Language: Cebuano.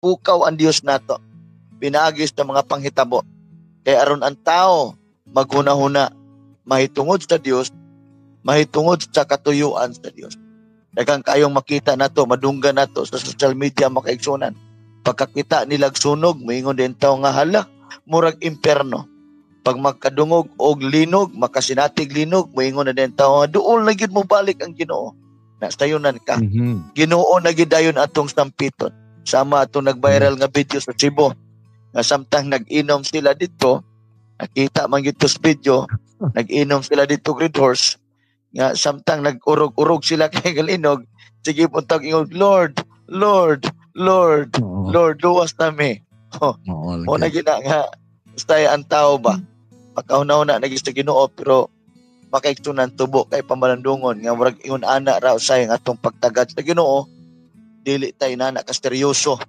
Pukaw ang Dios nato pinaagi sa mga panghitabo kay aron ang tao maghuna-huna mahitungod sa Dios, mahitungod sa katuyuan sa Dios. Daghang kayong makita nato, madunggan nato sa social media, mga kaigsuonan. Pagkakita nilag sunog, moingon din tao nga, "Hala, murag imperno." Pag magkadungog og linog, makasinatig linog, moingon na din tao nga, "Duol na gyud mo balik ang Ginoo." Na sayunan ka. Ginoo na gyud dayon atong sampiton. Sama atong nag-viral nga video sa Cebu nga samtang nag-inom sila dito, nakita man gyud to sa video, nag-inom sila dito Red Horse, nga samtang nag-urog-urog sila kay galinog, sige puntag ingon, "Lord, Lord, Lord, Lord, luwas nami." Mo na gina nga basta ang tao ba pagkahuna-huna na sa Ginoo. Pero makaigsunan, tubo kay pamalandungon nga murag ingon ana ra usay ang atong pagtagad sa Ginoo, dili tay nana ka seryoso.